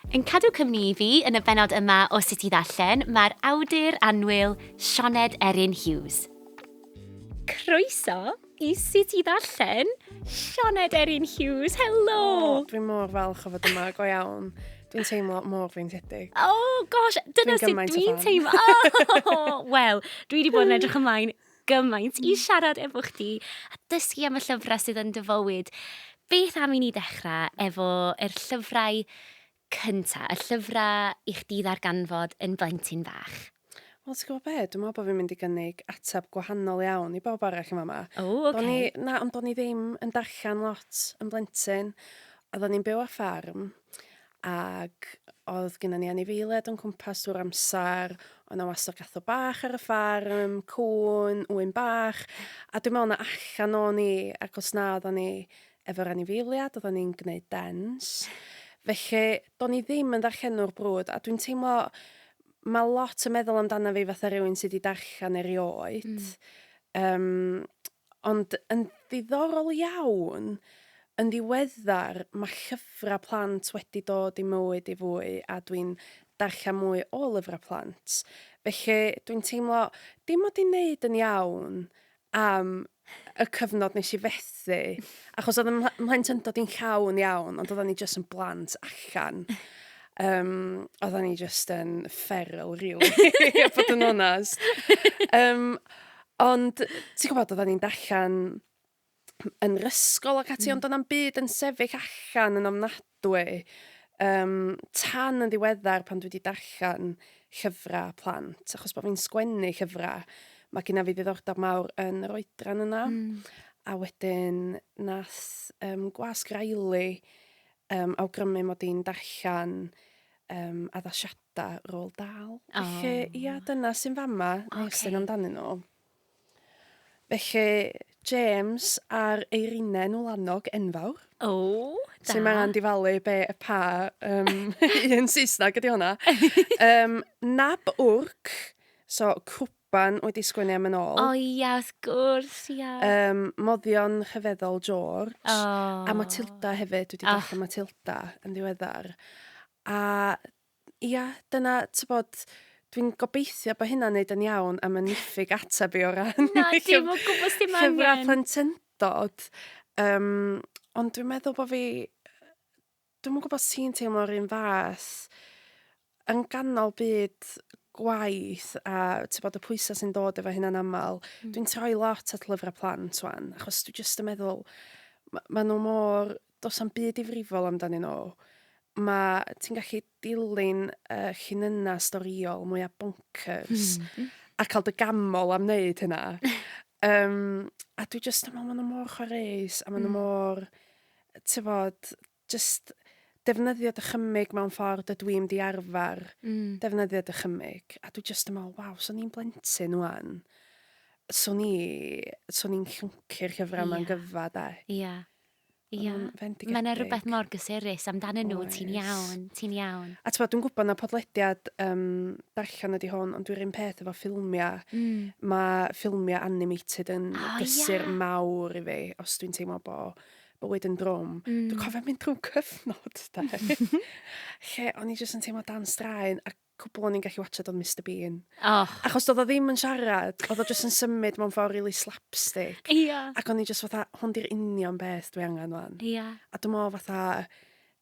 Yn cadw cwmni i fi yn y bennod yma o Sut i Ddarllen, mae'r awdur annwyl Sioned Erin Hughes. Croeso i Sut i Ddarllen, Sioned Erin Hughes, helo! Oh, dwi'n mor falch o fod yma, go iawn. Dwi'n teimlo mor freintiedig. Oh, gosh, dyna sut dwi'n teimlo. Oh, wel, dwi wedi bod yn edrych ymlaen gymaint i siarad efo chdi a dysgu am y llyfrau sydd yn dy fywyd. Beth am i ni ddechrau efo yr llyfrau cynta, y llyfrau i chdi ddarganfod yn blentyn fach? Wel, ti'n gwybod be? Dwi'n meddwl bod fi'n mynd i gynnig ateb gwahanol iawn i bawb arall yn fama. O, oh, okay. Ni, na, ond do'n i ddim yn darllen lot yn blentyn. Oedden ni'n byw ar ffarm, ac oedd gennym ni anifeiliaid o'n cwmpas drwy'r amser, oedd 'na wastad gathod bach ar y ffarm, cŵn, ŵyn bach, a dwi'n meddwl na allan o'n i, ac os na oedden ni efo'r anifeiliaid, oedden ni'n gwneud dens. Felly, do'n i ddim yn ddarllenwr brwd, a dwi'n teimlo, mae lot yn meddwl amdano fi fatha rhywun sydd wedi darllen erioed. Um, Ond yn ddiddorol iawn, yn ddiweddar mae llyfrau plant wedi dod i mywyd i fwy a dwi'n darllen mwy o lyfrau plant. Felly dwi'n teimlo dim mod i'n neud yn iawn am y cyfnod nes i fethu, achos oedd 'y mhlentyndod i'n llawn iawn, ond oeddan ni jyst yn blant allan. Um, oeddan ni jyst yn feral, really, a bod yn onest. Um, Ond, ti'n gwybod, oedden ni'n darllen yn yr ysgol ac ati, ond doedd na'm byd yn sefyll allan yn ofnadwy. Um, tan yn ddiweddar pan dwi wedi darllen llyfrau plant, achos bod fi'n sgwennu llyfrau, mae genna fi ddiddordeb mawr yn yr oedran yna. A wedyn nath um, Gwasg Riley um, awgrymu mod i'n darllen um, addasiadau Roald Dahl. Felly, ia, dyna sy'n fama, okay. Neu sy'n amdanyn nhw. Felly, James a'r Eirinen Wlanog enfawr. O, oh, da. Sy'n angen difalu be y pa um, un Saesneg ydy hwnna. Um, Nab Wrc, so cwpan wedi sgwennu am yn ôl. O ia, wrth gwrs, ia. Um, Moddion Rhyfeddol George. Oh. A Matilda hefyd, dwi wedi oh. darllen Matilda yn ddiweddar. A ia, dyna, tybod, dwi'n gobeithio bod hynna'n neud yn iawn am y niffyg ateb i o ran... Na, dim o gwbl, dim angen. Llyfrau plentyndod. Um, ond dwi'n meddwl bod fi... Dwi'm yn gwybod os ti'n teimlo'r un fath. Yn ganol byd gwaith a tybod y pwysau sy'n dod efo hynna'n aml, dwi'n troi lot at lyfrau plant wan, achos dwi jyst yn meddwl, ma' nhw mor... Does na'm byd difrifol amdanyn nhw. Ma'... ti'n gallu dilyn y llinynnau storïol mwya bonkers a cael dy ganmol am wneud hynna. Um, a dwi jyst yn meddwl, maen nhw mor chwareus a maen nhw mor, tybod, jyst defnyddio dychymyg mewn ffordd dydw i'm 'di arfer defnyddio dychymyg. A dwi jyst yn meddwl, waw, 'swn i'n blentyn 'wan, 'swn i, 'swn i'n llyncu'r llyfrau yma'n gyfa, de. Ia. Ia. Fendigedig. Mae yna rhywbeth mor gysurus amdanyn nhw, ti'n iawn, ti'n iawn. A ti'n dwi'n gwybod na podlediad um, darllen ydy hwn, ond dwi'n un peth efo ffilmiau. Mae ffilmiau animated yn oh, gysur yeah. mawr i fi, os dwi'n teimlo bod bywyd yn drwm. Dwi'n cofio mynd drwy cyfnod, da. Lle o'n i jyst yn teimlo dan straen, a cwbl o'n i'n gallu watchad oedd Mr Bean. Oh. Achos doedd o ddim yn siarad, oedd o jyst yn symud mewn ffordd really slapstick. Ia. Ac o'n i jyst fatha, hwn di'r union beth dwi angen wan. Ia. A dwi'n meddwl fatha,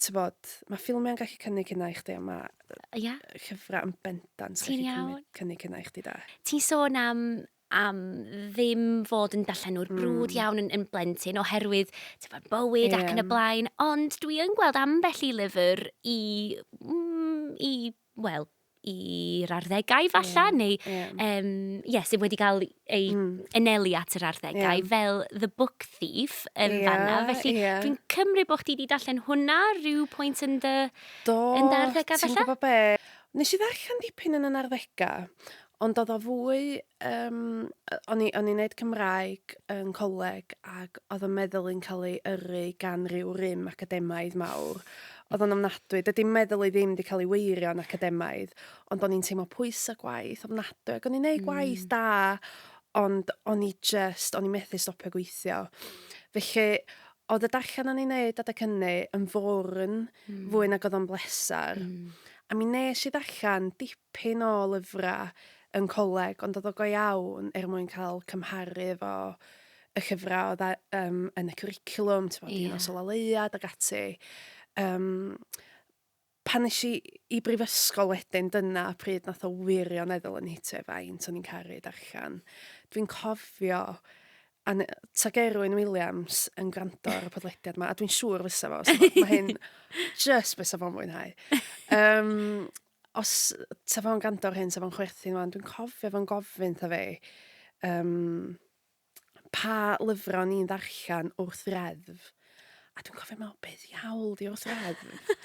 tybod, mae ffilmiau'n gallu cynnig hynna i chdi, a mae Ia. llyfrau yn bendant Ti'n gallu iawn. cynnig hynna i chdi da. Ti'n sôn am am ddim fod yn darllenwr brwd iawn yn, yn blentyn oherwydd ti'n bywyd yeah. ac yn y blaen, ond dwi yn gweld ambell i lyfr i, i wel, i'r arddegau falle, yeah. neu yeah. Um, yeah, sydd wedi cael ei anelu at yr arddegau, yeah. fel The Book Thief yn yeah, fanna. Felly yeah. dwi'n cymryd bod chdi wedi darllen hwnna rhyw pwynt yn dy, Do, yn dy arddegau falle? Ti'n gwybod be? Nes i ddarllen dipyn yn yn arddegau, ond oedd o fwy Yym, o'n i o'n i'n neud Cymraeg yn coleg ac oedd 'y meddwl i'n cael ei yrru gan ryw rym academaidd mawr. Oedd o'n ofnadwy. Dydy meddwl i ddim 'di cael ei weirio'n academaidd, ond o'n i'n teimlo pwysau gwaith ofnadwy ac o'n i'n neud gwaith da, ond o'n i jyst, o'n i methu stopio gweithio. Felly, Oedd y darllen o'n i'n neud adeg hynny yn fwrn fwy nag oedd o'n bleser. A mi nes i ddarllen dipyn o lyfrau yn coleg, ond oedd o go iawn er mwyn cael cymharu efo y llyfrau oedd yn y cwricwlwm, ti'n bod, Un Nos Ola Leuad ac ati. Um, pan es i i brifysgol wedyn, dyna pryd nath o wirioneddol yn hitio faint o'n i'n caru darllen. Dwi'n cofio a ta Gerwyn Wiliams yn gwrando ar y podlediad yma, a dwi'n siŵr fysa fo, so mae hyn just bysa fo'n fwynhau. Um, os ta fo'n gwrando ar hyn, sa fo'n chwerthin wan, dwi'n cofio fo'n gofyn tha fi, um, pa lyfrau o'n i'n ddarllen wrth reddf. A dwi'n cofio meddwl, beth iawl di wrth reddf?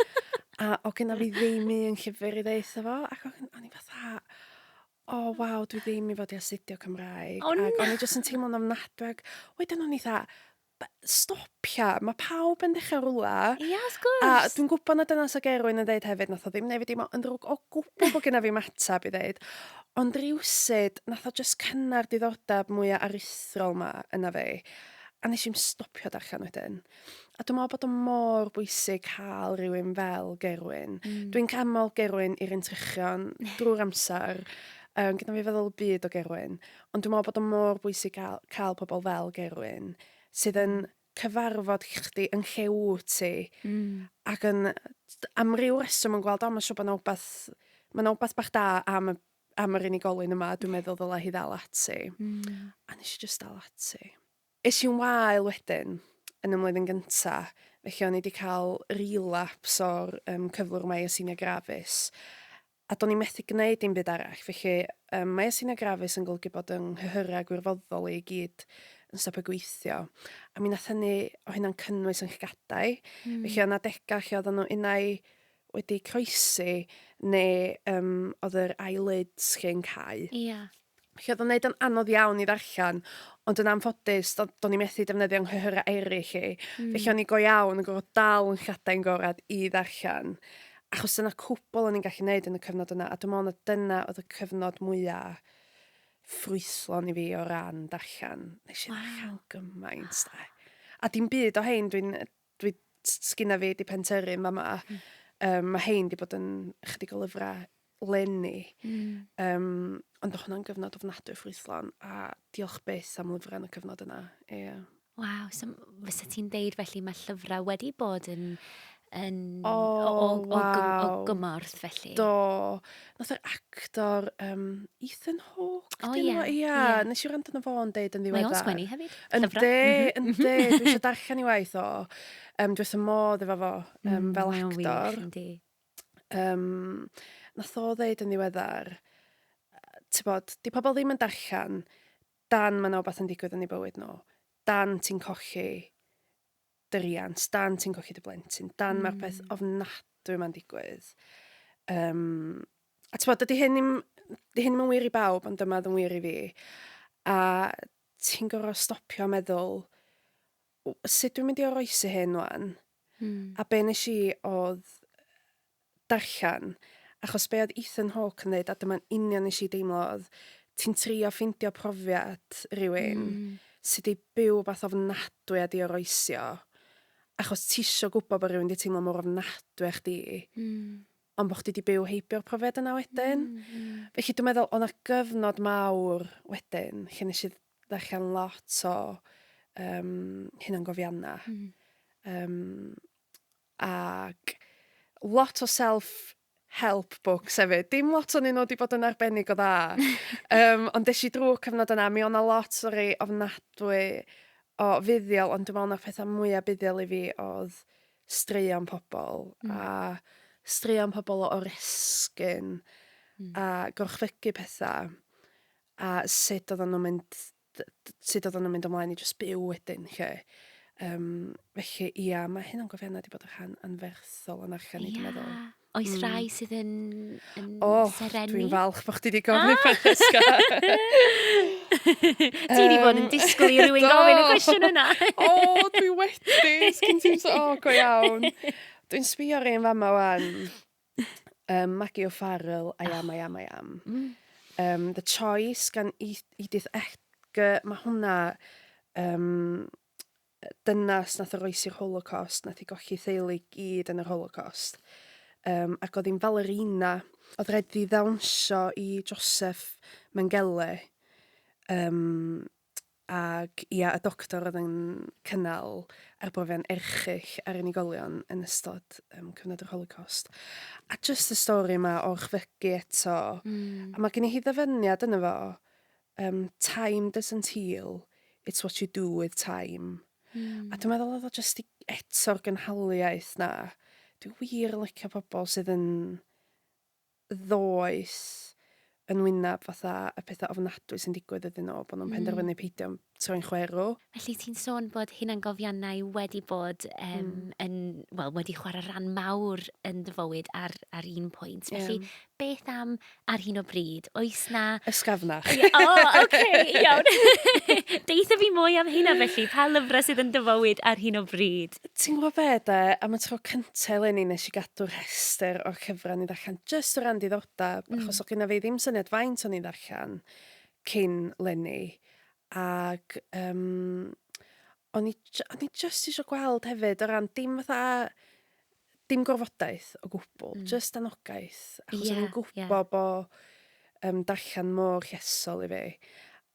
A o gynna fi ddim un llyfr i ddeutha fo, ac o'n i fatha, o oh, waw, dwi ddim i fod i astudio Cymraeg. Oh, ac o'n i jyst yn teimlo'n ofnadwy. Ac wedyn o'n i fatha, stopia, mae pawb yn dechrau rwla. Ia, wrth gwrs. A dwi'n gwybod na dyna sa Gerwyn yn dweud hefyd, nath o ddim neu fi dim yn ddrwg o gwbl bod gyna fi matab i ddeud. Ond rywsut, nath o jyst cynnar diddordeb mwyaf aruthrol ma yna fi. A nes i'm stopio darllen wedyn. A dwi'n meddwl bod o mor bwysig cael rhywun fel Gerwyn. Dwi'n canmol Gerwyn i'r entrychion drwy'r amser. Um, gyda fi feddwl y byd o Gerwyn. Ond dwi'n meddwl bod o mor bwysig cael, cael pobl fel Gerwyn sydd yn cyfarfod chdi yn lle wyt ti ac yn am ryw reswm yn gweld, o, mae'n siŵr bod 'na wbath, mae 'na wbath bach da am, y, am yr unigolyn yma, dwi'n meddwl ddylai hi ddal ati. A nes i just dal ati. Es i'n wael wedyn yn y mlwyddyn gynta, felly o'n i wedi cael relapse o'r um, cyflwr myasthenia gravis. A do'n i methu gwneud dim byd arall, felly um, myasthenia gravis yn golygu bod yng nghyhyrau gwirfoddol i gyd yn stopio gweithio. A mi nath hynny, o hynna'n cynnwys yn llygadau. Felly o'n adegau lle oedden nhw unai wedi croesi neu um, oedd yr eyelids lle'n cau. Ia. Felly oedd o'n neud o'n anodd iawn i ddarllen, ond yn anffodus, do'n i methu defnyddio nghyhyrau eraill i. Felly o'n i go iawn yn gorfod dal yn lladau'n gorad i ddarllen. Achos dyna cwbl o'n i'n gallu neud yn y cyfnod yna, a dwi'n meddwl na dyna oedd y cyfnod mwyaf ffrwythlon i fi o ran darllen. Nes i ddarllen gymaint, de. A dim byd o hein, dwi'n, dwi, sgynna fi di pentyrru yn fama. Um, mae hein di bod yn chydig o lyfrau leni. Um, ond oedd hwnna'n gyfnod ofnadwy ffrwythlon, a diolch byth am lyfrau yn y cyfnod yna. Ie. Yeah. Waw, so fysa ti'n deud felly mae llyfrau wedi bod yn, yn oh, o, o, o, o gymorth felly? Do. Nath yr actor um, Ethan Hawke. O ie. Ie, yeah. Nes i wrando na fo'n deud yn ddiweddar. Mae o'n sgwennu hefyd. Ynddi, mm -hmm. ynddi. Dwi eisiau darllen i waith o. Um, dwi wrth y modd efo fo um, fel actor. Mae'n wych, yndi. Um, nath o ddeud yn ddiweddar, ti'n bod, di pobl ddim yn darllen dan mae 'na wbath yn digwydd yn eu bywyd nhw, dan ti'n colli dy riant, dan ti'n colli dy blentyn, dan mm. mae'r peth ofnadwy ma'n digwydd. Um, a ti'n bod, dydy hyn ddim, dydy hyn ddim yn wir i bawb, ond dyma oedd yn wir i fi. A ti'n gorfod stopio a meddwl, sut dwi'n mynd i oroesi hyn wan? Mm. A be nes i oedd darllen, achos be oedd Ethan Hawke yn dweud, a dyma'n union nes i deimlo oedd, ti'n trio ffeindio profiad rhywun sydd wedi byw wbath ofnadwy a di oroesio, achos ti isio gwybod bod rhywun wedi teimlo mor ofnadwy â chdi, ond bod chdi wedi byw heibio'r profiad yna wedyn. Felly dwi'n meddwl, oedd 'na gyfnod mawr wedyn lle nes i ddarllen lot o um, hunangofiannau. Um, ac lot o self-help books hefyd. Dim lot o'n nhw wedi bod yn arbennig o dda. um, ond des i drwy'r cyfnod yna, mi o'na lot o rei ofnadwy o fuddiol, ond dwi'n meddwl na'r pethau mwyaf buddiol i fi oedd straeon pobl a straeon pobl o oresgyn a gorchfygu pethau a sut oedden nhw'n mynd sut oedden nhw'n mynd ymlaen i jyst byw wedyn lle. Um, felly, ia, mae hyn o'n gofiannau wedi bod yn rhan anferthol o'n allan i, dwi'n meddwl. Oes mm. rai sydd yn, yn oh, serenu? Dwi'n falch bod chdi wedi gofyn ah! Francesca. Ti wedi bod yn disgwyl i rywun gofyn y cwestiwn yna. o, dwi wedi. Sgyn ti'n... O, go iawn. Dwi'n sbio ar un fama wan. Um, Maggie O'Farrell, I am, I am, I am. Um, The Choice gan Edith Edgar. Mae hwnna... Um, dynas nath oroesi'r Holocaust, nath hi golli theulu gyd yn yr Holocaust. Um, ac oedd hi'n ballerina. Oedd rhaid iddi ddawnsio i Joseph Mengele. Um, ac ia, y doctor oedd yn cynnal arbrofion erchyll ar unigolion yn ystod um, cyfnod yr Holocaust. A just y stori yma o orchfygu eto. A mae gen i hi ddyfyniad yno fo. Um, time doesn't heal, it's what you do with time. A dwi'n meddwl oedd o jyst i eto'r gynhaliaeth na. Dwi wir yn licio pobl sydd yn ddoeth yn wyneb fatha y pethau ofnadwy sy'n digwydd iddyn nhw, bod nhw'n penderfynu peidio troi'n chwerw. Felly ti'n sôn bod hunangofiannau wedi bod um, yn, wel, wedi chwarae rhan mawr yn dy fywyd ar, ar un pwynt. Felly, yeah. beth am ar hyn o bryd? Oes na... Ysgafnach. O, oh, oce, okay, iawn. Deutha fi mwy am hynna felly. Pa lyfrau sydd yn dy fywyd ar hyn o bryd? Ti'n gwybod be de, am y tro cyntaf eleni nes i gadw rhestr o'r llyfrau o'n i'n ddarllen, jyst o ran diddordeb, achos oedd gynna fi ddim syniad faint o'n i'n ddarllen cyn leni. Ac um, o'n i, o'n i jyst eisiau gweld hefyd o ran dim fatha dim gorfodaeth o gwbl, jyst anogaeth, achos o'n i'n gwybod yeah. bod um, darllen mor llesol i fi.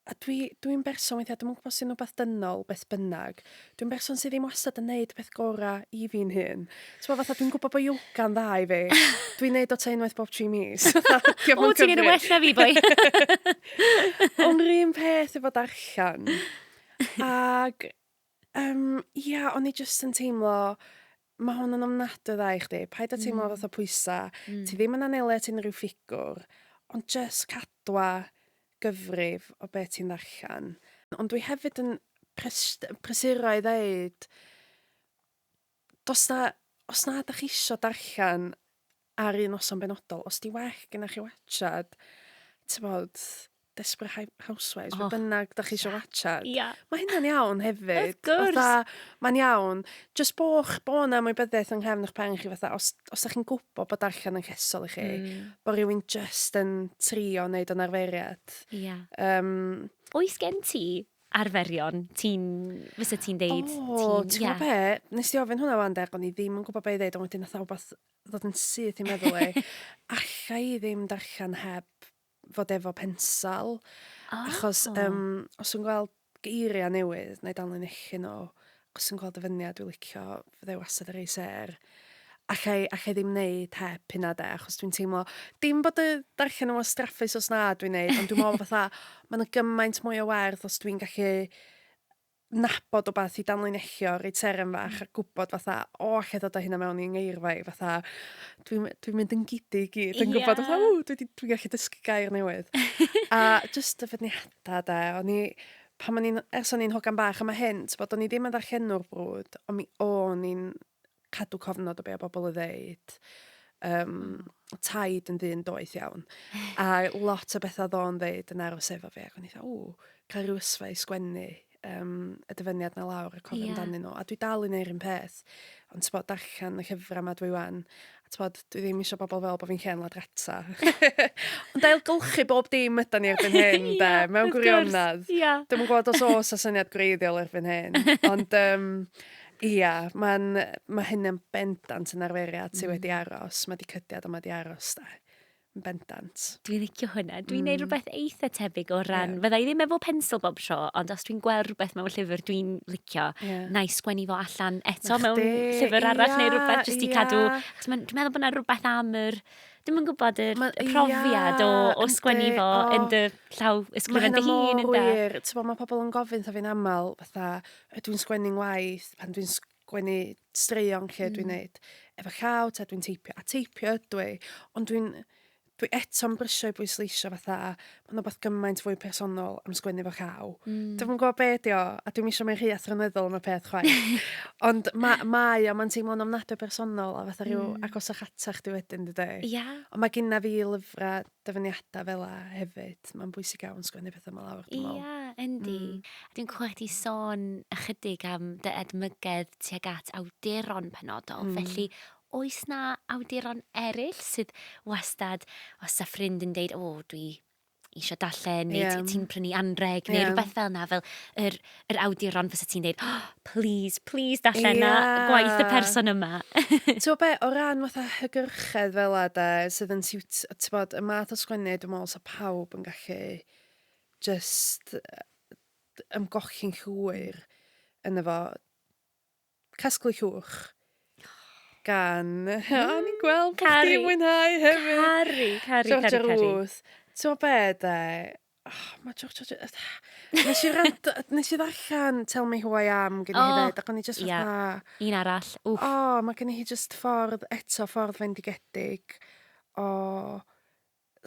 A dwi'n dwi berson weithiau, dwi'n gwybod sy'n rhywbeth dynol, beth bynnag. Dwi'n berson sydd ddim wastad yn neud peth gorau i fi'n hun. So fatha, dwi'n gwybod bod yoga'n dda i fi. Dwi'n neud o ta unwaith bob 3 mis. O, ti'n neud yn well na fi, boi. Ond yr un peth efo darllen. Ag, um, ia, o'n i jyst yn teimlo, mae hwn yn ofnadwy dda i chdi. Paid â teimlo fatha pwysa. Ti ddim yn anelu at unrhyw ffigwr, ond jyst cadwa gyfrif o be ti'n ddarllen. Ond dwi hefyd yn pres prysuro i ddeud, does na, os na ydych chi isio darllen ar un noson benodol, os di well gennych chi watchad, ti'n bod, Desperate Housewives, oh, be bynnag da chi eisiau watchad. Yeah. Mae hynna'n iawn hefyd. Of gwrs. Fatha, mae'n iawn. Just bo'ch, bo na ymwybyddiaeth yng nghefn eich pen chi, fatha, os, os da chi'n gwybod bod darllen yn llesol i chi, bod rhywun just yn trio wneud o'n arferiad. Yeah. Um, Oes gen ti arferion ti'n, fysa ti'n deud? O, ti'n gwybod be? Nes ti ofyn hwnna wan, de, o'n i ddim yn gwybod be i ddeud, ond wedyn nath wbath ddod yn syth i'n meddwl i. Alla i ddim darllen heb fod efo pensal. Oh. Achos um, os dwi'n gweld geiriau newydd, na i danlinellu nhw, os dwi'n gweld dyfyniad dwi'n licio, fyddai wastad ar ei ser. Allai, allai ddim wneud heb hynna de, achos dwi'n teimlo, dim bod y darllen yn wastraffus os na dwi'n neud, ond dwi'n meddwl fatha, mae'n gymaint mwy o werth os dwi'n gallu nabod o beth i danlinellio, rei seren fach a gwybod fatha, o, allai ddod â hynna mewn i'n ngeirfa i, fatha, dwi'n dwi mynd yn gidi i gyd, yn gwybod fatha, ww, dwi'n dwi gallu dysgu gair newydd. A jyst dyfyniadau de, o'n i, pan o'n i'n, ers o'n i'n hogan bach yma hyn, bod o'n i ddim yn ddarllenwr brwd, ond mi o'n i'n cadw cofnod o be o bobl yn ddeud. Um, taid yn ddyn doeth iawn. A lot o bethau ddo'n ddeud yn aros efo fi. Ac o'n i dda, ww, cael rhyw ysfa i sgwennu um, y dyfyniad na lawr a cofio yeah. amdanyn nhw. A dwi dal i wneud yr un peth. Ond ti'n bod, darllen y llyfrau yma dwi wan. A ti'n bod, dwi ddim eisiau bobl fel bod fi'n llên ladrata. Ond ailgylchu bob dim ydan ni erbyn hyn, de, mewn gwirionedd. Yeah. Dwi'm yn gwybod os oes 'na syniad gwreiddiol erbyn hyn. Ond um, ia, mae'n, mae hynny'n bendant yn arferiad sydd wedi aros. Mae di cydiad a mae di aros, de. Yn bendant. Dwi'n licio hwnna. Dwi'n mm. neud rhywbeth eitha tebyg o ran... Yeah. Fydda i ddim efo pensel bob tro, ond os dwi'n gweld rhywbeth mewn llyfr dwi'n licio, yeah. na i sgwennu fo allan eto mewn llyfr arall neu rhywbeth jyst i cadw... Achos dwi'n meddwl bod yna rhywbeth am yr... Dwi'm yn gwybod yr ma, y profiad o, o sgwennu fo oh, yn dy llaw ysgrifen dy hun. Mae hynna mor wir. Ti'n mae pobl yn gofyn wrtha fi'n aml, fatha, ydw i'n sgwennu'n waith pan dwi'n sgwennu straeon lle dwi'n neud efo llaw, ta dwi'n teipio. A teipio ydw i, ond dwi'n dwi eto'n brysio i bwysleisio fatha, mae'n rhywbeth gymaint fwy personol am sgwennu efo llaw. Dwi'm yn gwybod be ydi o, a dwi'm eisiau mynd rhy athronyddol am y peth chwaith. Ond ma, mae o, mae'n teimlo'n ofnadwy personol a fatha rhyw mm. agosach atach di wedyn, dydy. Ia. Ond mae gynna fi lyfrau dyfyniadau fel 'a hefyd. Mae'n bwysig iawn sgwennu pethau yma lawr, dwi'n meddwl. Ia, yndi. A dwi'n clywed ti sôn ychydig am dy edmygedd tuag at awduron penodol. Felly, oes na awduron eraill sydd wastad, os 'sa ffrind yn deud, o, dwi eisiau darllen, neu yeah. ti'n prynu anreg, neu yeah. rhywbeth fel na, fel yr, yr awduron fysa ti'n dweud, oh, please, please darllen yeah. na gwaith y person yma. Ti'n be, o ran fatha hygyrchedd fel a de, sydd yn siwt, ti'n bod, y math o sgwennu, dwi'n meddwl sa pawb yn gallu just ymgolli'n llwyr yn efo. Casglu llwch gan... O, ni'n gweld bod chdi'n mwynhau hefyd. Caru, caru, caru, Georgia Ruth. Ti'n be, de? Oh, mae Georgia... Nes i rand... Nes i ddarllen Tell Me Who I Am gen i oh, hefyd, ac o'n i just fatha... Yeah. Un arall, wff. O, oh, mae gen i hi just ffordd, eto ffordd fendigedig o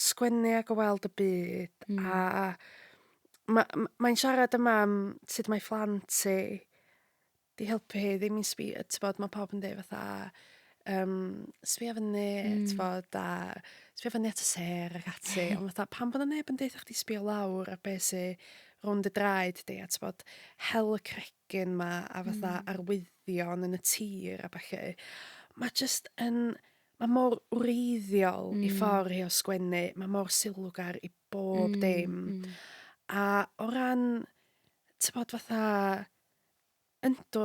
sgwennu ac o weld y byd, mm. a mae'n ma, siarad yma am sut mae phlant i 'di helpu hi ddim i sbio, t'bod, ma' pawb yn deud fatha yym sbia fyny... Mm. ...t'bod a sbia fyny at y sêr ac ati ond fatha pam bod 'na neb yn deutha chdi sbio lawr ar be' sy rownd dy draed di a t'bod hel y cregyn 'ma a fatha mm. arwyddion yn y tir a ballu. Ma' jyst yn ma' mor wreiddiol mm. i ffordd hi o sgwennu, ma' mor sylwgar i bob mm. dim. Mm. A o ran t'bod fatha Yndw,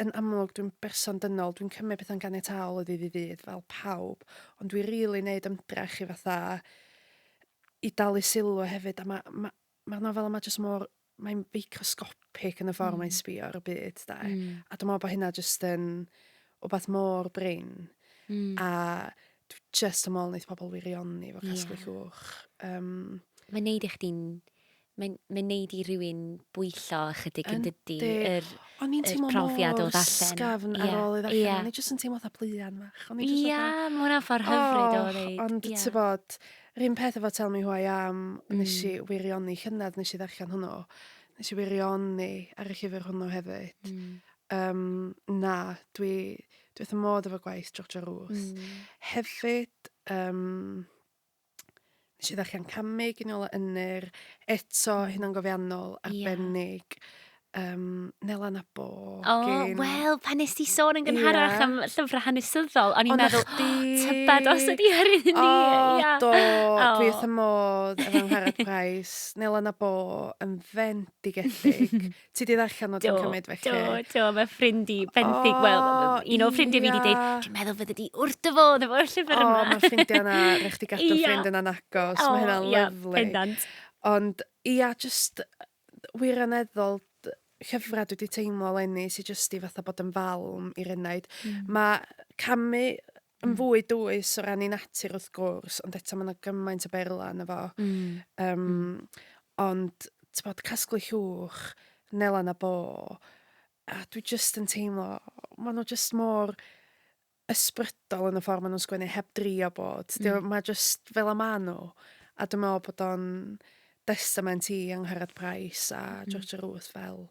yn amlwg dwi'n berson dynol, dwi'n cymryd pethau'n ganiataol o ddydd i ddydd fel pawb, ond dwi rili neud ymdrech i fatha i dalu sylw hefyd a ma' ma' ma'r nofel yma jyst mor mae'n feicrosgopic yn y ffordd mm. mae'n sbio ar y byd de. Mm. A dwi'n meddwl bod hynna jyst yn wbath mor brin. Mm. A dwi jyst yn meddwl wneith pobl wirioni efo casglu yeah. llwch. Um, Mae'n neud i chdi'n Mae'n mae neud i rywun bwyllo ychydig yn dydy, yr, O'n i'n yr teimlo profiad o mor ddarllen. sgafn ar Ie, ôl ei ddarllen. ie. O'n i jyst yn teimlo fatha pluan fach. O'n i jyst Ia, fatha, mae hwnna'n ffordd hyfryd o "Oh," ddeud. Ond Ie. ti'n bod, yr un peth efo Tell Me Who I Am, nes i wirioni llynedd nes i ddarllen hwnnw. Nes i wirioni ar y llyfr hwnnw hefyd. Um, na, dwi, dwi wrth y modd efo gwaith Georgia Ruth. Hefyd, um, Nes i ddarllen Camu gin Iola Ynyr, eto hunangofiannol, arbennig. Yeah. Um, Nela Nabo. O, oh, wel, pan nes ti sôn yn gynharach yeah. am llyfrau hanesyddol, o'n i'n meddwl, oh, tybed os ydi ar un ni. O, yeah. do, oh. dwi wrth y modd efo Angharad Price. Nela Nabo yn fendigedig. Ti 'di ddarllen o dwi'n cymryd felly? Do, do, mae ffrind i benthyg, oh, wel, un o ffrindiau fi wedi dweud, dwi'n meddwl fydde di wrth dy fodd efo'r llyfr yma. O, mae ffrindiau yna, rhaid chdi gadw ffrind yna'n agos, mae hynna'n lyfli. Pendant. Ond, ia, just wirioneddol llyfrau dwi wedi teimlo leni sydd jyst i fatha bod yn falm i'r enaid. Mm. Mae camu yn mm. fwy dwys o ran ei natur wrth gwrs, ond eto mae yna gymaint o berla yna fo. Mm. Um, mm. Ond, ti'n bod, casglu llwch, Nelan a Bo, a dwi jyst yn teimlo, maen nhw jyst mor ysbrydol yn y ffordd maen nhw'n sgwennu heb drio bod. Mm. Mae jyst fel y maen nhw. A dwi'n meddwl bod o'n destament i Angharad Price a Georgia Ruth fel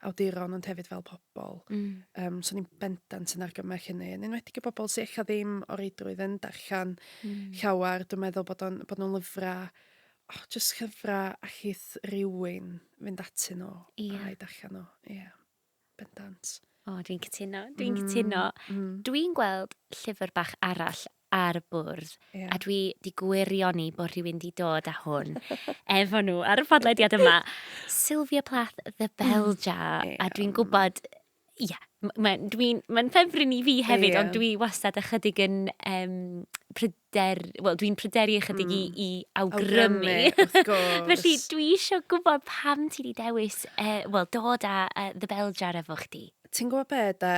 awduron ond hefyd fel pobl. Mm. Um, so ni'n bendant yn argymell hynny. Yn enwedig y bobl sydd eich ddim o reidrwydd yn darllen mm. llawer, dwi'n meddwl bod, on, bod nhw'n lyfrau, oh, just llyfrau allith rhywun fynd atyn nhw yeah. a'i darllen nhw. Ie, yeah, bendant. O, oh, dwi'n cytuno, dwi'n cytuno. Dwi'n gweld llyfr bach arall ar y bwrdd, yeah. a dwi di gwirioni bod rhywun di dod â hwn efo nhw ar y podlediad yma. Sylvia Plath, The Bell Jar, yeah. a dwi'n gwybod, ie, yeah, mae'n ma ffefryn i fi hefyd, yeah. ond dwi wastad ychydig yn um, pryder, wel, dwi'n pryderu ychydig mm. i, i awgrymu. Awgrymu, wrth gwrs. Felly, dwi eisiau gwybod pam ti wedi dewis, uh, wel, dod â uh, The Bell Jar efo chdi. Ti'n gwybod be, de?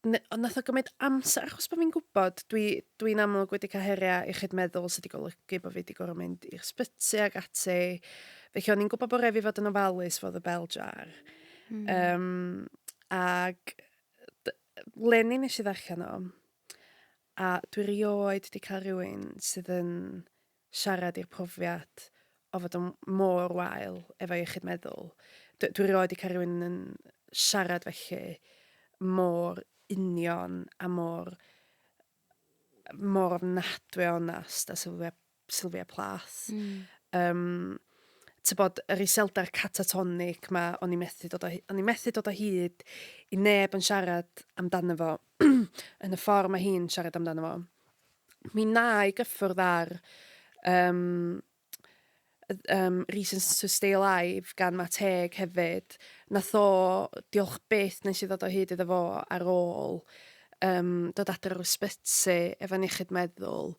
Ond nath o gymryd amser, achos bod fi'n gwybod, dwi'n dwi amlwg wedi cael heriau iechyd meddwl sydd wedi golygu bod fi wedi gorfod mynd i'r sbyty ag ati. Felly o'n i'n gwybod bod rhaid fi fod yn ofalus fod y bell jar. Mm. Um, ag leni nes i ddarllen o, a dwi rioed wedi cael rhywun sydd yn siarad i'r profiad o fod yn mor wael efo iechyd meddwl. Dwi, dwi rioed wedi cael rhywun yn siarad felly mor union a mor mor ofnadwy o onast a Sylvia, Sylvia Plath. Mm. Um, bod, yr iselder catatonic ma, o'n i methu dod o, o'n i methu dod o hyd i neb yn siarad amdano fo yn y ffordd mae hi'n siarad amdano fo. Mi na i gyffwrdd ar um, Reasons to Stay Alive gan Matt Haig hefyd. Nath o, diolch byth, nes i ddod o hyd iddo fo ar ôl dod adre o'r ysbyty efo'n iechyd meddwl.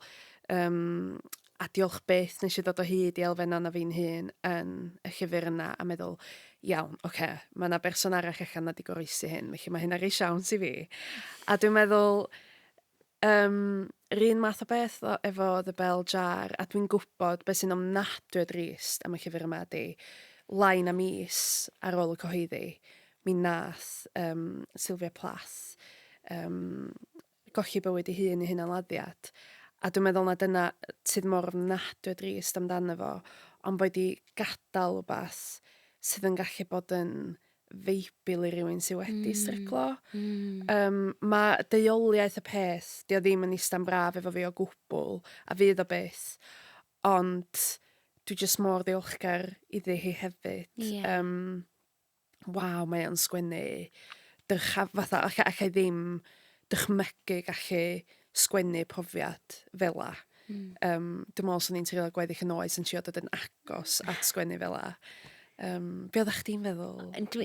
A diolch byth nes i ddod o hyd i elfennau na fi'n hun yn y llyfr yna a meddwl, iawn, oce, okay, mae yna berson arall allan na di goroesi hyn, felly mae hynna rei siawns i fi. A dwi'n meddwl, yr un math o beth o, efo The Bell Jar, a dwi'n gwybod beth sy'n ofnadwy o drist am y llyfr yma ydi, lai na mis ar ôl y cyhoeddi, mi nath Sylvia Plath golli bywyd ei hun i hunanladdiad. A dwi'n meddwl na dyna sydd mor ofnadwy o drist amdano fo, ond bod 'di gadael wbath sydd yn gallu bod yn feibl i rywun sydd wedi stryglo. Mae deuoliaeth y peth, 'di o ddim yn ista'n braf efo fi o gwbl, a fydd o byth, ond dwi jyst mor ddiolchgar iddi hi hefyd. Waw, mae o'n sgwennu dyrchaf, fatha, alla i ddim dychmygu gallu sgwennu profiad fela. Dwi'n meddwl 'swn i'n treulio gweddill yn oes yn trio dod yn agos at sgwennu fela. Be oeddech chdi'n feddwl? Dwi,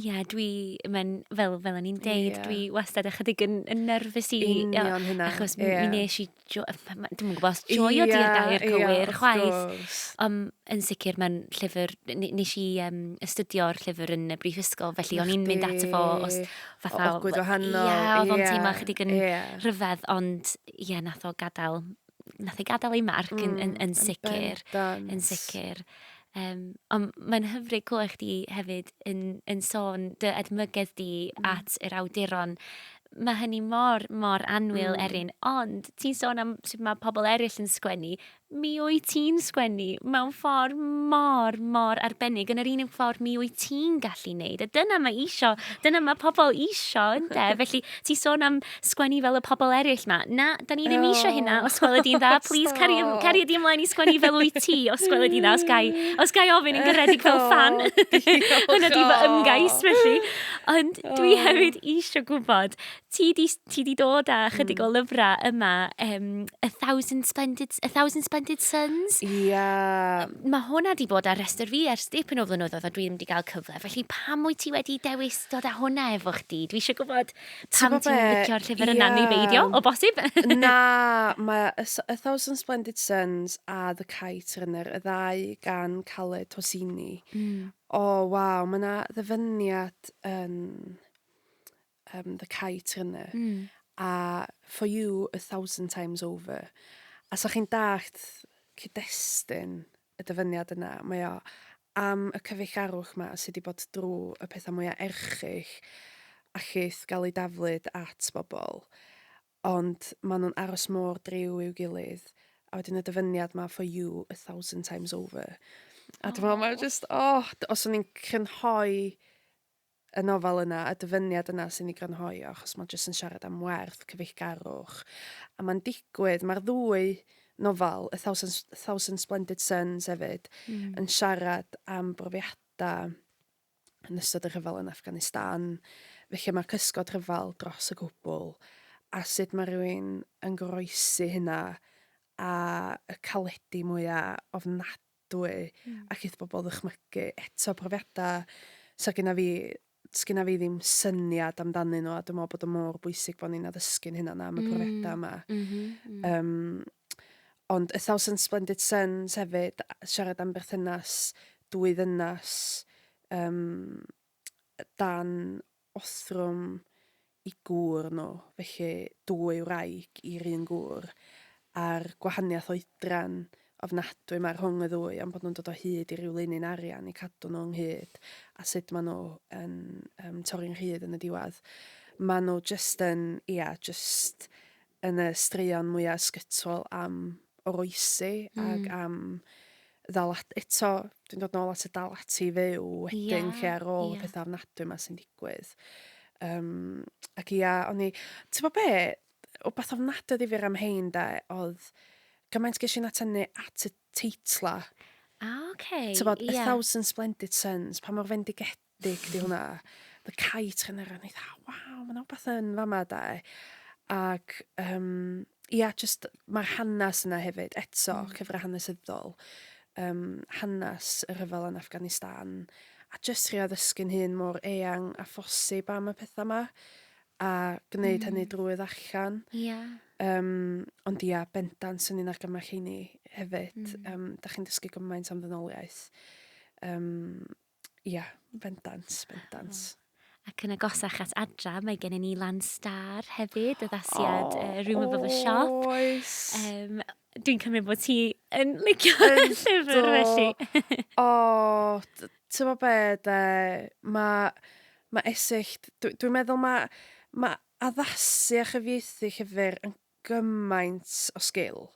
ie, dwi, mae'n, fel o'n i'n deud, dwi wastad ychydig yn nerfus i... Union hynna, Achos mi nes i, dwi'm yn gwybod os joio di'r gair cywir, chwaith. Ond yn sicr mae'n llyfr, nes i astudio'r llyfr yn y brifysgol, felly o'n i'n mynd ato fo os fatha... Ogwyd wahanol. Ie, oedd o'n teimlo chydig yn rhyfedd, ond ie, nath o gadael, nath ei gadael ei marc yn sicr. Yn sicr. Ond mae'n hyfryd clywed chdi hefyd yn sôn dy edmygedd di at yr awduron. Mae hynny mor, mor annwyl, Erin, ond ti'n sôn am sut mae pobl eraill yn sgwennu. Mi wyt ti'n sgwennu mewn ffordd mor, mor arbennig, yn yr un ffordd mi wyt ti'n gallu wneud. A dyna mae isio, dyna mae pobl isio, ynde? Felly, ti'n sôn am sgwennu fel y pobl eraill ma. Na, da ni ddim isio hynna, os gweli di'n dda. Please, caria di ymlaen i sgwennu fel wyt ti, os gweli di'n dda, os gai ofyn yn garedig fel fan. Hwna di fy ymgais, felly. Ond dwi hefyd isio gwybod, ti di dod â chydig o lyfrau yma, A Thousand Splendid Suns? Ia. Mae hwnna di bod ar restr fi ers dipyn o flynyddoedd a dwi ddim di gael cyfle. Felly pam wyt ti wedi dewis dod â hwnna efo chdi? Dwi eisiau gwybod pam ti'n licio'r llyfr yna neu beidio, o bosib. Na, mae A Thousand Splendid Suns a The Kite Runner, y ddau gan Khaled Hosseini. O, waw, mae yna ddyfyniad yn The Kite Runner. A for you a thousand times over. A sa chi'n dallt cyd-destun y dyfyniad yna, mae o am y cyfeillgarwch 'ma sy 'di bod drwy y pethau mwya erchyll allith gael ei daflud at bobl, ond maen nhw'n aros mor driw i'w gilydd, a wedyn y dyfyniad 'ma for you a thousand times over. A dwi'n meddwl, mae o jyst, oh, os o'n i'n crynhoi y nofel yna, y dyfyniad yna sy'n ei grynhoi o, achos mae jyst yn siarad am werth cyfeillgarwch. A mae'n digwydd, mae'r ddwy nofel, A Thousand Splendid Suns hefyd, yn siarad am brofiadau yn ystod y rhyfel yn Afghanistan. Felly mae'r cysgod rhyfel dros y cwbl, a sut mae rhywun yn goroesi hynna a y caledi mwyaf ofnadwy ac eith bobl ddychmygu eto profiadau sa gynna fi, sgynna fi ddim syniad amdanyn nhw, a dwi'n meddwl bod o mor bwysig bod ni'n addysgu'n hunain am y profiadau yma. Ond A Thousand Splendid Suns hefyd, siarad am berthynas dwy ddynas dan othrwm i gŵr nhw, felly dwy wraig i'r un gŵr, a'r gwahaniaeth oedran ofnadwy 'ma rhwng y ddwy, ond bod nhw'n dod o hyd i ryw linyn arian i cadw nhw ynghyd, a sut maen nhw yn torri'n rhydd yn y diwedd. Maen nhw jyst yn, ia, jyst yn y straeon mwya ysgytwol am oroesi ac am ddal at, eto, dwi'n dod nôl at y dal ati i fyw wedyn, lle ar ôl y pethau ofnadwy yma sy'n digwydd. Ac ia, o'n i, ti'n gwybod be, wbath ofnadwy ddifyr am hein de, oedd gymaint ges i'n atynnu at y teitla. Ah, okay, Ti'n gwybod, A Thousand Splendid Suns, pa mor fendigedig di hwnna. The Kite Runner, a o'n i fatha, waw, mae 'na wbath yn fama de. Ac, ia, jyst mae'r hanes yna hefyd, eto, llyfrau hanesyddol. um, hanes y rhyfel yn Afghanistan, a jyst trio addysgu'n hun mor eang a phosib am y pethau yma, a gwneud hynny drwy ddarllen. Ond ia, bendant, 'swn i'n argymell heini hefyd. Da chi'n dysgu gymaint am ddynoliaeth. Ia, bendant, bendant. Oh. Ac yn agosach at adra, mae gennym ni Lan Star hefyd, y ddasiad oh, Room Above a Shop. Oes. Dwi'n cymryd bod ti yn licio llyfr felly. O, ti'n gwybod be, de, mae ma Esyllt, dwi'n dwi meddwl mae ma addasu a chyfieithu llyfr yn gymaint o sgil.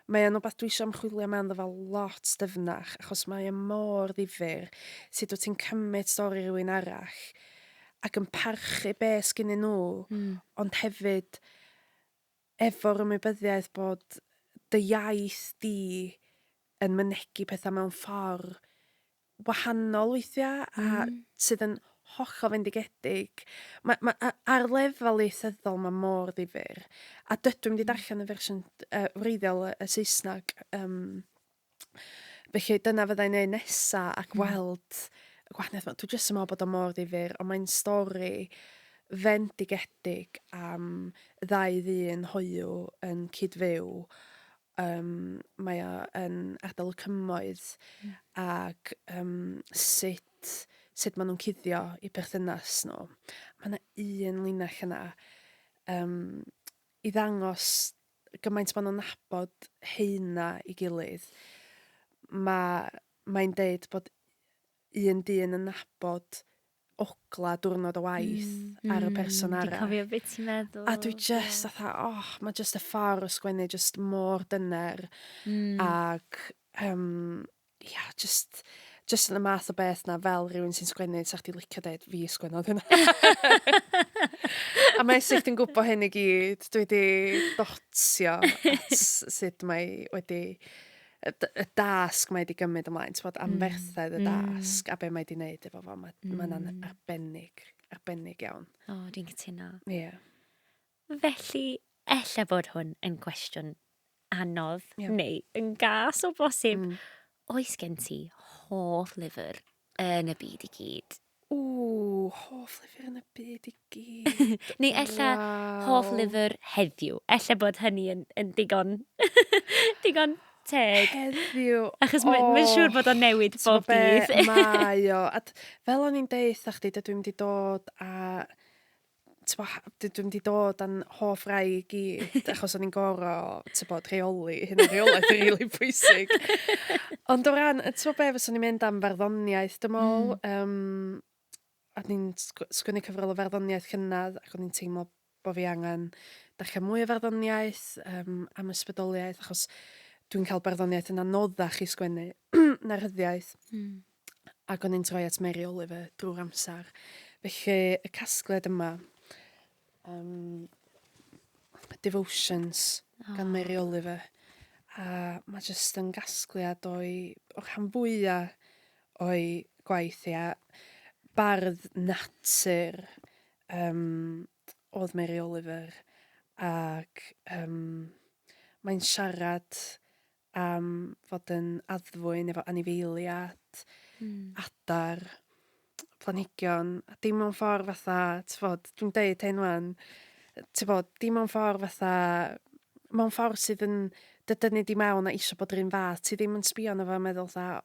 Mae o'n wbath dwi isio ymchwilio mewn iddo fo lot dyfnach, achos mae o mor ddifyr sut wyt ti'n cymryd stori rhywun arall ac yn parchu be sgennyn nhw, ond hefyd efo'r ymwybyddiaeth bod dy iaith di yn mynegi pethau mewn ffordd wahanol weithiau a sydd yn hollol fendigedig. Ma' ma' a- ar lefel ieithyddol mae mor ddifyr. A dydw i'm 'di darllen y fersiwn wreiddiol y Saesneg. Felly dyna fydda i'n neud nesa a gweld y gwahaniaeth 'ma. Dwi jyst yn meddwl bod o mor ddifyr, ond mae'n stori fendigedig am ddau ddyn hoyw yn cyd-fyw. Mae o yn ardal y Cymoedd ac sut, sut maen nhw'n cuddio eu perthynas nhw. Mae yna un linell yna i ddangos gymaint maen nhw'n nabod heina i gilydd. Mae, mae'n deud bod un dyn yn nabod ogla diwrnod o waith ar y person arall. Dwi'n cofio beth ti'n meddwl. A dwi just fatha, oh, mae just y ffordd o sgwennu just mor dyner. Ac, ia, just yn y math o beth na fel rhywun sy'n sgwennu, sa chdi licio deud, fi sgwennodd hynna. A mae Esyllt yn gwybod hyn i gyd. Dwi wedi dotio at sut mae wedi y dasg mae wedi gymryd ymlaen, ti'n bod, anferthedd y dasg a be mae wedi wneud efo fo, mae ma hwnna'n arbennig, arbennig iawn. O, oh, dwi'n cytuno. Ie. Yeah. Felly, ella bod hwn yn gwestiwn anodd neu yn gas o bosib. Oes gen ti hoff lyfr yn y byd i gyd? Ww, hoff lyfr yn y byd i gyd. Neu ella hoff lyfr heddiw. Ella bod hynny yn digon, digon teg. Heddiw. Achos mae'n ma siŵr bod o'n newid bob dydd. Mae o. A fel o'n i'n deud wrtha chdi, dydw i'm 'di dod a dydw i'm 'di dod â'n hoff rai i gyd, achos o'n i'n gorfod, tibod, rheoli hynna, rheolaeth yn rili pwysig. Ond o ran, ti'n be, fyswn i'n mynd am farddoniaeth, dwi'n meddwl. A ni'n sgwennu cyfrol o farddoniaeth llynedd, ac o'n i'n teimlo bod fi angen darllen mwy o farddoniaeth am ysbrydoliaeth, achos dwi'n cael barddoniaeth yn anoddach i sgwennu na rhyddiaeth. Ac o'n i'n troi at Mary Oliver drwy'r amser. Felly, y casgliad yma, Devotions gan Mary Oliver. A mae jyst yn gasgliad o'i, o'r rhan fwyaf o'i gwaith hi. A bardd natur oedd Mary Oliver. Ac mae'n siarad am fod yn addfwyn efo anifeiliad, adar, planhigion, a dim mewn ffordd fatha, t'bod, dwi'n deud hyn wan, t'bod, dim mewn ffordd fatha, mewn ffordd sydd yn dy dynnu di mewn a isio bod yr un fath, ti ddim yn sbio arno fo a meddwl fatha,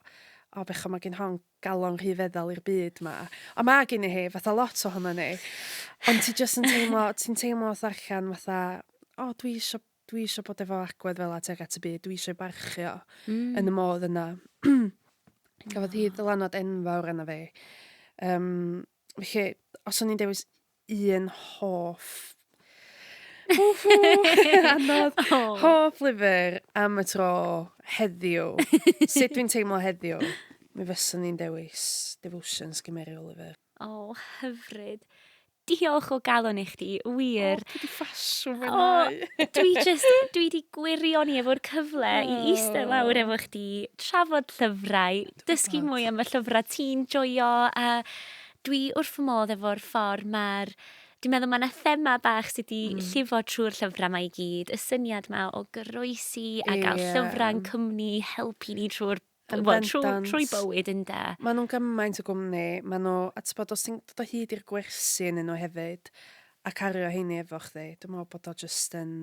o bechod mae gen hon galon rhy feddal i'r byd 'ma. A mae gen i hi, fatha lot ohono ni. Ond ti jyst yn teimlo, ti'n teimlo wrth ddarllen fatha, o dwi isio Dwi isio bod efo agwedd fel 'a tuag at y byd, dwi isio ei barchu o yn y modd yna. Gafodd hi ddylanwad enfawr arna fi. Felly, os o'n i'n dewis un hoff... Ww, anodd. Hoff lyfr am y tro heddiw. Sut dwi'n teimlo heddiw? Mi fyswn i'n dewis Devotions gan Mary Oliver. O, hyfryd. Diolch o galon i chdi, wir. O, dwi 'di ffasiwn mwynhau. O, dwi just, dwi 'di gwirioni efo'r cyfle i eistedd lawr efo chdi, trafod llyfrau, dysgu mwy am y llyfrau ti'n joio, a dwi wrth fy modd efo'r ffordd mae'r... Dwi'n meddwl mae yna thema bach sydd wedi llifo trwy'r llyfrau yma i gyd, y syniad yma o goroesi a gael llyfrau yn cwmni, helpu ni trwy'r Yn wel, trwy, bendant. trwy bywyd ynde. Maen nhw'n gymaint o gwmni, maen nhw, a ti'n os ti'n dod o hyd i'r gwersi yn nhw hefyd, a cario heini efo chdi, dwi'n meddwl bod o jyst yn,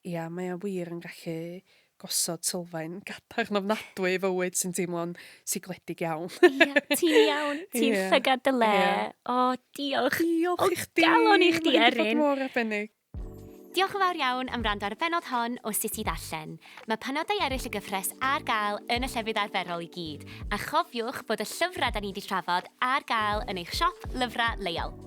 ia, mae o wir yn gallu gosod sylfaen gadarn ofnadwy i fywyd sy'n teimlo'n sigledig iawn. Ia, ti'n iawn, ti'n Ie, llygad dy le. ie. O, diolch. Diolch O i chdi. galon i chdi, Mae hi 'di bod Erin. mor arbennig. Diolch yn fawr iawn am wrando ar y bennod hon o Sut i Ddarllen. Mae penodau eraill y gyfres ar gael yn y llefydd arferol i gyd, a chofiwch bod y llyfrau da ni wedi trafod ar gael yn eich siop lyfrau leol.